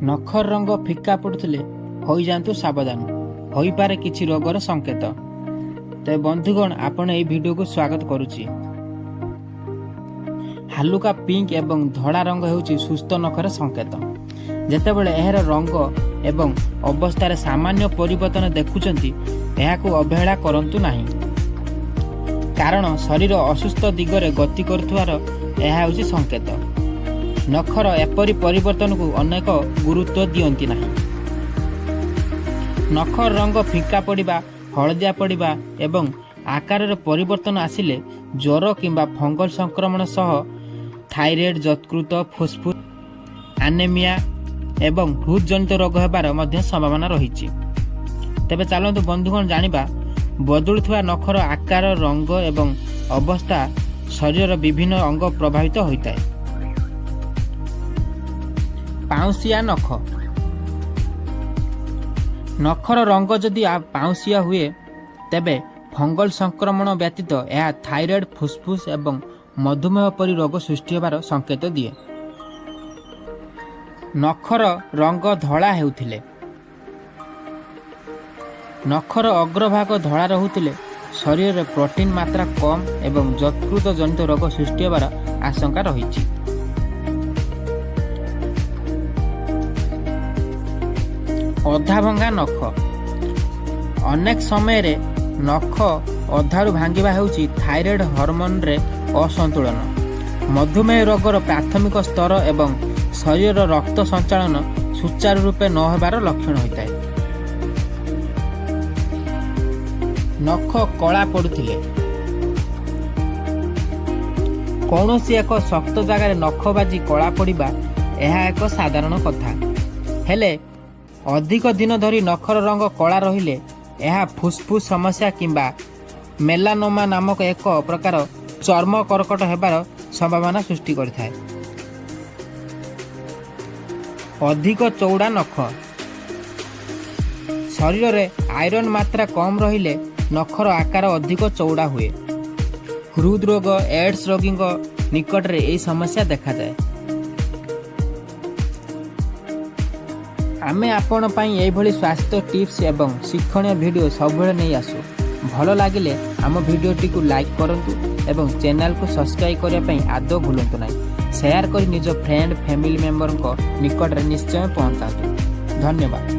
ନଖର ରଙ୍ଗ ଫିକା ପଡ଼ୁଥିଲେ ହୋଇଯାଆନ୍ତୁ ସାବଧାନ, ହୋଇପାରେ କିଛି ରୋଗର ସଂକେତ। ତେବେ ବନ୍ଧୁଗଣ, ଆପଣ ଏହି ଭିଡ଼ିଓକୁ ସ୍ୱାଗତ କରୁଛି। ହାଲୁକା ପିଙ୍କ ଏବଂ ଧଳା ରଙ୍ଗ ହେଉଛି ସୁସ୍ଥ ନଖର ସଂକେତ। ଯେତେବେଳେ ଏହାର ରଙ୍ଗ ଏବଂ ଅବସ୍ଥାରେ ସାମାନ୍ୟ ପରିବର୍ତ୍ତନ ଦେଖୁଛନ୍ତି, ଏହାକୁ ଅବହେଳା କରନ୍ତୁ ନାହିଁ, କାରଣ ଶରୀର ଅସୁସ୍ଥ ଦିଗରେ ଗତି କରୁଥିବାର ଏହା ହେଉଛି ସଂକେତ। ନଖର ଏପରି ପରିବର୍ତ୍ତନକୁ ଅନେକ ଗୁରୁତ୍ୱ ଦିଅନ୍ତି ନାହିଁ। ନଖର ରଙ୍ଗ ଫିକା ପଡ଼ିବା, ହଳଦିଆ ପଡ଼ିବା ଏବଂ ଆକାରରେ ପରିବର୍ତ୍ତନ ଆସିଲେ ଜ୍ୱର କିମ୍ବା ଫଙ୍ଗଲ ସଂକ୍ରମଣ ସହ ଥାଇରଏଡ୍, ଯକୃତ, ଫୁସଫୁସ, ଆନେମିଆ ଏବଂ ହୃଦଜନିତ ରୋଗ ହେବାର ମଧ୍ୟ ସମ୍ଭାବନା ରହିଛି। ତେବେ ଚାଲନ୍ତୁ ବନ୍ଧୁଗଣ ଜାଣିବା, ବଦଳୁଥିବା ନଖର ଆକାର, ରଙ୍ଗ ଏବଂ ଅବସ୍ଥା ଶରୀରର ବିଭିନ୍ନ ଅଙ୍ଗ ପ୍ରଭାବିତ ହୋଇଥାଏ। ପାଉଁଶିଆ ନଖ। ନଖର ରଙ୍ଗ ଯଦି ପାଉଁଶିଆ ହୁଏ, ତେବେ ଫଙ୍ଗଲ ସଂକ୍ରମଣ ବ୍ୟତୀତ ଏହା ଥାଇରଏଡ୍, ଫୁସଫୁସ ଏବଂ ମଧୁମେହ ପରି ରୋଗ ସୃଷ୍ଟି ହେବାର ସଂକେତ ଦିଏ। ନଖର ରଙ୍ଗ ଧଳା ହେଉଥିଲେ। ନଖର ଅଗ୍ରଭାଗ ଧଳା ରହୁଥିଲେ ଶରୀରରେ ପ୍ରୋଟିନ୍ ମାତ୍ରା କମ୍ ଏବଂ ଯକୃତ ଜନିତ ରୋଗ ସୃଷ୍ଟି ହେବାର ଆଶଙ୍କା ରହିଛି। ଅଧା ଭଙ୍ଗା ନଖ। ଅନେକ ସମୟରେ ନଖ ଅଧାରୁ ଭାଙ୍ଗିବା ହେଉଛି ଥାଇରଏଡ୍ ହରମୋନରେ ଅସନ୍ତୁଳନ, ମଧୁମେହ ରୋଗର ପ୍ରାଥମିକ ସ୍ତର ଏବଂ ଶରୀରର ରକ୍ତ ସଞ୍ଚାଳନ ସୁଚାରୁ ରୂପେ ନ ହେବାର ଲକ୍ଷଣ ହୋଇଥାଏ। ନଖ କଳା ପଡ଼ୁଥିଲେ। କୌଣସି ଏକ ଶକ୍ତ ଜାଗାରେ ନଖ ବାଜି କଳା ପଡ଼ିବା ଏହା ଏକ ସାଧାରଣ କଥା। ହେଲେ ଅଧିକ ଦିନ ଧରି ନଖର ରଙ୍ଗ କଳା ରହିଲେ ଏହା ଫୁସଫୁସ ସମସ୍ୟା କିମ୍ବା ମେଲାନୋମା ନାମକ ଏକ ପ୍ରକାର ଚର୍ମ କର୍କଟ ହେବାର ସମ୍ଭାବନା ସୃଷ୍ଟି କରିଥାଏ। ଅଧିକ ଚଉଡ଼ା ନଖ। ଶରୀରରେ ଆଇରନ୍ ମାତ୍ରା କମ୍ ରହିଲେ ନଖର ଆକାର ଅଧିକ ଚଉଡ଼ା ହୁଏ। ହୃଦରୋଗ, ଏଡ୍ସ ରୋଗୀଙ୍କ ନିକଟରେ ଏହି ସମସ୍ୟା ଦେଖାଯାଏ। ଆମେ ଆପଣ ପାଇଁ ଏଇଭଳି ସ୍ୱାସ୍ଥ୍ୟ ଟିପ୍ସ ଏବଂ ଶିକ୍ଷଣୀୟ ଭିଡ଼ିଓ ସବୁବେଳେ ନେଇ ଆସୁ। ଭଲ ଲାଗିଲେ ଆମ ଭିଡ଼ିଓଟିକୁ ଲାଇକ୍ କରନ୍ତୁ ଏବଂ ଚ୍ୟାନେଲକୁ ସବସ୍କ୍ରାଇବ୍ କରିବା ପାଇଁ ଆଦୌ ଭୁଲନ୍ତୁ ନାହିଁ। ସେୟାର କରି ନିଜ ଫ୍ରେଣ୍ଡ, ଫ୍ୟାମିଲି ମେମ୍ବରଙ୍କ ନିକଟରେ ନିଶ୍ଚୟ ପହଞ୍ଚାନ୍ତୁ। ଧନ୍ୟବାଦ।